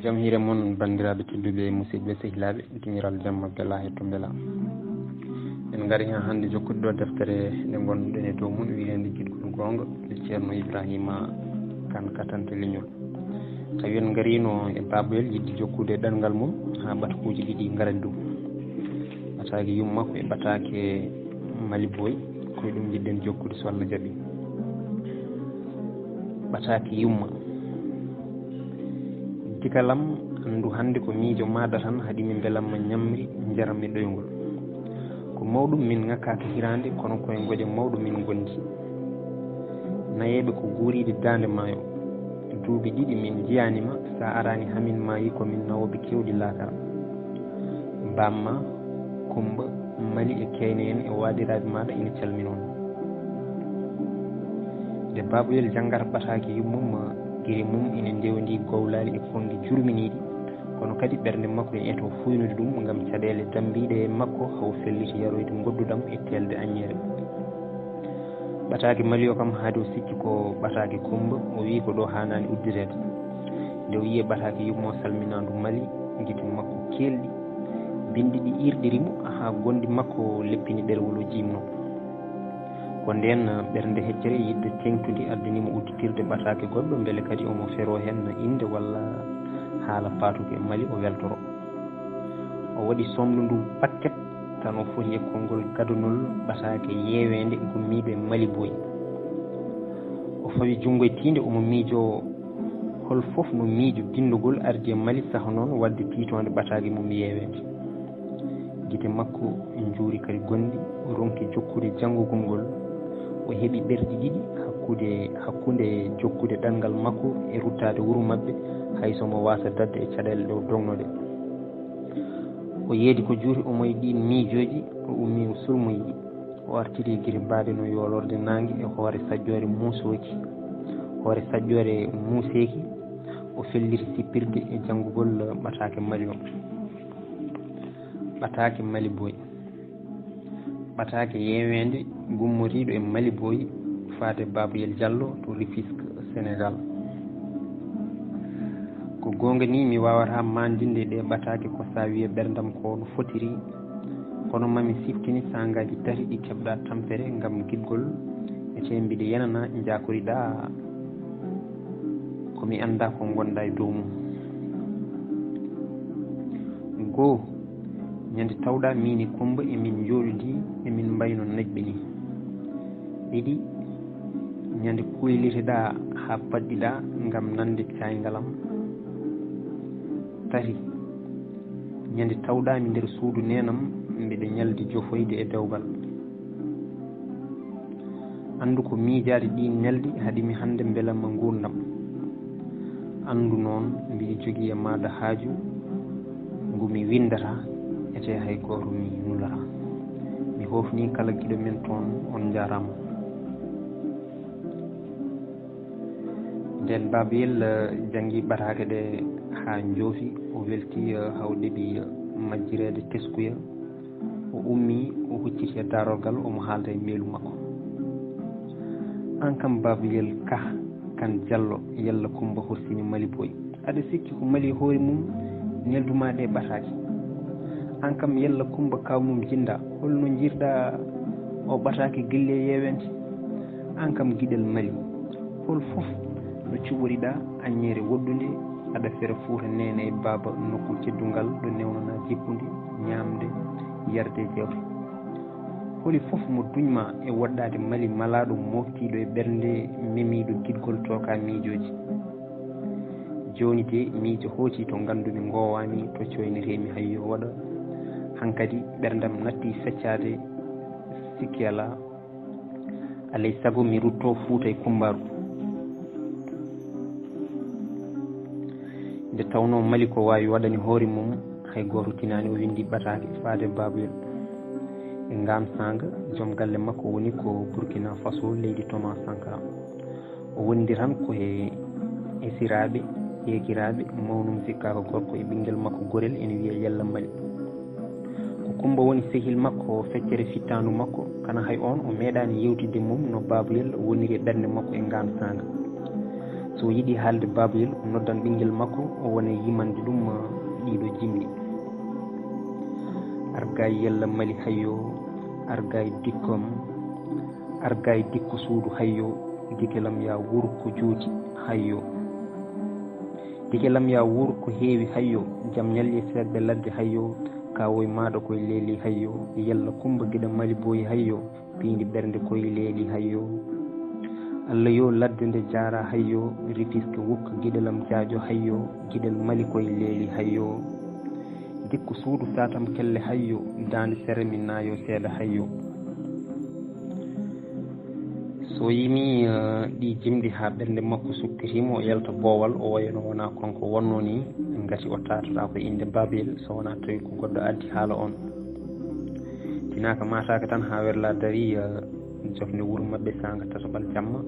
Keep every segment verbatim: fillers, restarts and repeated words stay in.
Jam hiire mon, banndiraaɓe tedduɓe, musidɓe, sehilaaɓe, giñiral jamma bela e to mbela. En ngari haa hannde jokkude ɗo deftere nde ngonɗen e dow mum, wiyeende Giɗgol Goonga, nde Ceerno Ibraahiima Kan Katante Leñol. Tawi en ngariino e baaboyel yiɗde jokkude ɗanngal mum haa ɓatakuuji ɗiɗi ngarani ɗum. Ɓataake yumma ko e ɓataake Mali Boy, ko e ɗum njiɗɗen jokkude so Allah jaɓi. Ɓataake yumma. Digalam, anndu hannde ko miijo maaɗa tan haɗi mi mbelamma ñamri njaram mi ɗoyngol. Ko mawɗum min ŋakkaaki hiraande, kono koye ngoƴa mawɗo min ngondi. Nayeeɓe ko guuriiɗe daande maayo. Duuɓi ɗiɗi min njiyaani ma, sa araani hamin maayi ko min nawooɓe keewɗi laakara. Bamma, Kumba, Mali e Keyne en e waadiraaɓe maaɗa ina calmini on. Nde baaboyel janngata ɓataake yummum, giri mum ina ndewndi gowlaali e konngi jurminiiɗi, kono kadi ɓernde makko ina etoo fuynude ɗum ngam caɗeele dammbiiɗe e makko, haa o felliti yaroyde ngoddudam e teelde aññeere. Ɓataake Mali o kam, haade o sikki ko ɓataake Kumba, o wiyi ko ɗo haanaani uddireede. Nde o yiyi ɓataake yumma o salminaandu Mali, gite makko keelɗi, binndi ɗi iirɗiri mo, haa gonɗi makko leppini ɗerewol o jiimno. Ko ndeen ɓernde heccere yiɗde teeŋtude addani mo udditirde ɓataake goɗɗo, mbele kadi omo feroo heen innde walla haala paatuka e Mali o weltoro. O waɗi somlo ndu pakket, tan o foti e konngol gadonol ɓataake yeeweende gummiiɗo e Mali Boy. O fawi junngo e tiinde, omo miijoo hol fof no miijo binndugol ardi e Mali saha noon waɗde tiitoonde ɓataake mum yeeweende. Gite makko njuuri kadi gonɗi, o ronki jokkude janngugol ngol. O heɓi ɓerɗe ɗiɗi hakkude, hakkunde jokkude ɗanngal makko e ruttaade wuro maɓɓe, hay so mo waasa daɗde e caɗeele ɗo dognoɗe. O yeedi ko juuti, o moyi ɗiin miijooji, o ummii, o surmoyii. O artiri gite baade no yoolorde naange e hoore sajjoore muusooki, hoore sajjoore muuseeki. O felliti sippirde e janngugol ɓataake Mali o. Ɓataake Mali Boy. Ɓataake yeeweende gummoriiɗo e Mali Boy faade Baboyel Diallo to Rufisque, Sénégal. Ko goonga ni, mi waawataa maandinde ɗee ɓataake ko sa wiya ɓerndam ko no fotiri, kono mami siftini saangaaji tati ɗi keɓɗa tampere ngam giɗgol, etee mbiɗa yenana njaakoriɗa ko mi annda ko ngonɗa e dow mum. Goo, ñande tawɗa miin e Kumba emin njooɗodii, emin mbayno najɓe ni. Ɗiɗi, ñande kuyliteɗa haa paɗɗiɗa ngam nande cayngal am. Tati, ñande tawɗa mi nder suudu neenam, mbiɗa ñaldi jofoyde e dewgal. Anndu ko miijaade ɗiin ñalɗi haɗi mi hannde mbelamma nguurndam. Anndu noon, mbiɗa jogii e maaɗa haaju ngu mi winndata, etee hay gooto mi nulataa. Mi hoofnii kala giɗo men toon, on njaaraama. Ndeen Baboyel, eh, janngi ɓataake ɗe haa njoofi, o welti, eh, haa o ɗeɓi, eh, majjireede teskuya. O ummii, o hucciti e daarorgal, omo haalda e meelu makko. Aan kam Baboyel Kah Kan Diallo, yalla Kumba horsini Mali Boy? Aɗa sikki ko Mali hoore mum neldu ma ɗe ɓataake? Aan kam yalla Kumba kaaw mum Jinda, holno njirɗa o ɓataake gille yeeweende? Aan kam giɗel Mali, hol fof no cuɓoriɗa aññeere woɗɗunde, aɗa fera Fuuta Neene e Baaba nokku teddungal ɗo newnanaa jippude, ñaamde, yarde e jeewte. Holi fof mo duñma e woɗɗaade Mali malaaɗo mooftiiɗo e ɓernde memiiɗo giɗgol tooka miijooji. Jooni de miijo hooti to nganndumi ngoowaami, to cooynetee-mi hay yo waɗa. Hankadi ɓerndam natti feccaade, sikke alaa. Alay sago mi ruttoo Fuuta e Kumbaaru. Nde tawnoo Mali ko waawi waɗani hoore mum, hay gooto tinaani, o winndi ɓataake faade Baboyel. E ngaan saanga, joom galle makko woni ko Burkina Faso, leydi Thomas Sankara. O wondi tan ko e esiraaɓe, yeekiraaɓe, mawnum sikkaaka gorko e ɓinngel makko gorel ene wiyee Yalla Mali. Ko Kumba woni sehil makko, feccere fittaandu makko, kana hay oon o meeɗaani yeewtidde mum no Baboyel woniri e ɓernde makko e ngaan saanga. So yiɗi haalde Babayel, o noddan ɓinngel makko, o wona yimande ɗum ɗiɗo jimɗi: Argay yella Mali hayyo, argay dikkom, argay dikko suudu hayyo, gitelam ya wuur ko juuti hayyo. Gitelam ya wuur ko heewi hayyo, jam ñalli e seeɗɓe ladde hayyo, kawoy maaɗo koye leeli hayyo, yella Kumba giɗa Mali boyi hayyo, piindi ɓernde koye leeli hayyo. Allah yo ladde nde jaara hayyo, Rifiske wukka giɗelam jaaƴo hayyo, giɗel Mali koye leeli hayyo. Dikko suudu satam kelle hayyo, daande sere mi naayo seeɗa hayyo. So yimi ɗi jimɗi haa ɓernde makko sukkitiimo, o yalta boowal, o wayno wona kanko wonno ni, ngati o taatotaako innde Babayel, so wona tawi ko goɗɗo addi haala on. Tinaaka maataaka tan haa werla dari, jofnde wuro maɓɓe saanga tataɓal jamma.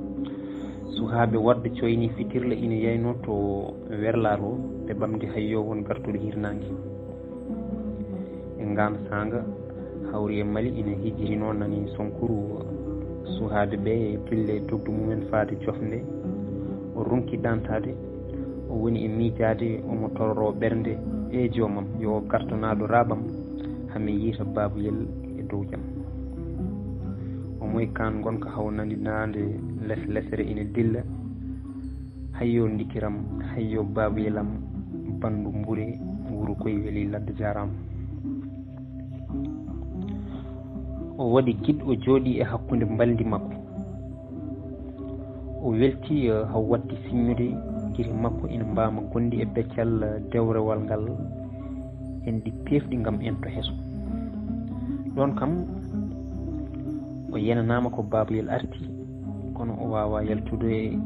Suhaaɓe woɗɓe coyni fitirla ina yayno to werla to, ɓe ɓamdi hayyo won gartuɗo hirnaange. E ngaan saanga, hawri e Mali ina hijirino nani sonkuru suhaaɓe ɓe e pille dogdu mumen faade jofnde. O ronki ɗantaade, o woni e miijaade, omo tororo ɓernde: "E joomam, yo o garto naado raaɓam, hami yiita Babayel e dow jam." O moy kaan ngonka haw nani daande les lesere ina dilla. Hayyo ndikiram, hayyo Babayelam, bandu mbure, wuro koye weli ladde jaaraama. O waɗi giɗ, o jooɗi e hakkunde mbalndi makko. O welti, eh, haw watti siññude gite makko ina mbaama gonɗi e beccal, eh, dewrewal ngal en ɗi peefɗi ngam en to heso. Ɗoon kam o yenanaama ko Babayel arti, kono o waawaa yaltude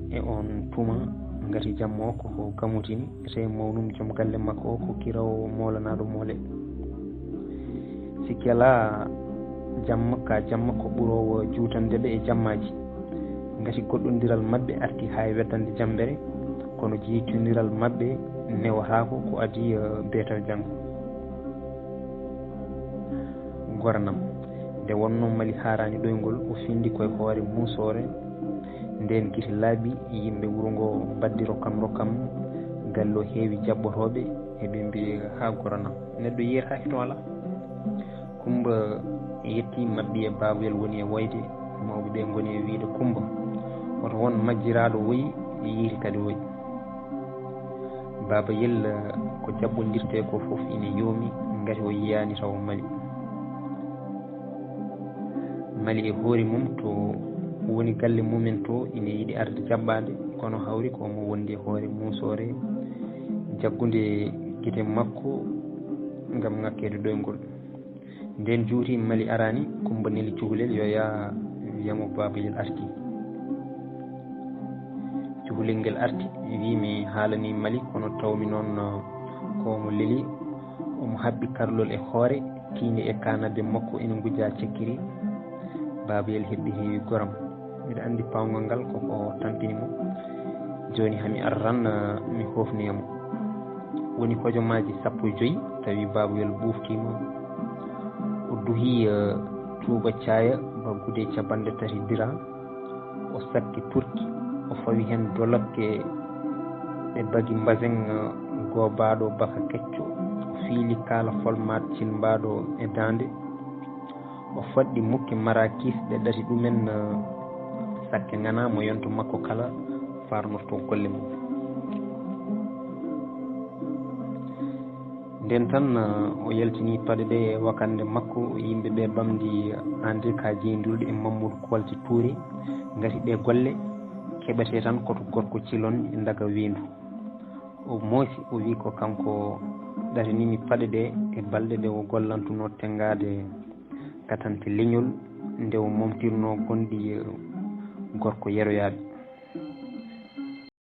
e oon tuma, ngati jamma o ko ko gamutini, e tawi mawnum joom galle makko o ko kirawo moolanaaɗo moole. Sikki alaa, jamma ka jamma ko ɓuroowo juutande ɓe e jammaaji. Ngati goɗɗondiral maɓɓe arti haa e weddande jammbere, kono jiytondiral maɓɓe newotaako ko adii, eh, beetal janngo. Goranam. Nde wonnoo Mali haaraani ɗoyngol, o findi koye hoore muusoore. Ndeen gite laaɓi, yimɓe wuro ngo mbaɗdi rokkam rokkam, galle o heewi jaɓɓotooɓe, eɓe mbiya haa goranam. Neɗɗo yiyetaake to alaa. Kumba yetti mabɓi e Babayel woni e woyde, mawɓe ɓe ngoni e wiyde Kumba, hoto won majjiraaɗo woyi, yiiti kadi woyi. Babayel, eh, ko jaɓɓondirtee ko fof ina yoomi, ngati o yiyaani taw Mali. Mali e hoore mum to woni galle mumen to ina yiɗi arde jaɓɓaade, kono hawri ko omo wondi e hoore muusoore, jaggunde gite makko ngam ŋakkeede ɗoyngol. Ndeen juuti Mali araani, Kumba neli cukalel yo yaa wiyamo Babayel arti. Cukalel ngel arti, wii mi haalanii Mali, kono tawmi noon, eh, ko mo leli, omo haɓɓi karlol e hoore, tiinde e kaanabbe makko ina ngujja cekkiri. Babayel heɓɓi heewi goram. Miɗa anndi paawngal ngal ko ko tampini mo. Jooni hami ara tan, eh, mi hoofnoya mo. Woni hojomaaji sappo e joy, tawi Babayel ɓuuftiima. O duhi, eh, tuuba caaya baggude capanɗe tati dira. O sakki turki, o fawi heen dolokke e bagi mbaseŋ, eh, goobaaɗo baka kecco. O fiili kaala folmaat cilmbaaɗo e daande. O faɗɗi mukke marakis ɗe ɗati ɗumen, eh, sakke ŋana mo yonto makko kala farnorto golle mum. Ndeen tan, eh, o yaltini paɗe ɗe e wakannde makko, yimɓe ɓe ɓamdi ande ka jeyndirɗe e Mammoudu Kolti Tuure, ngati ɗe golle keɓete tan koto gorko cilon e ndaga weendu. O moosi, o wi ko kanko ɗatanimi paɗe ɗe e balɗe ɗe o gollantuno tenngaade katante leñol nde o momtirno gonɗi gorko yeroyaaɓe.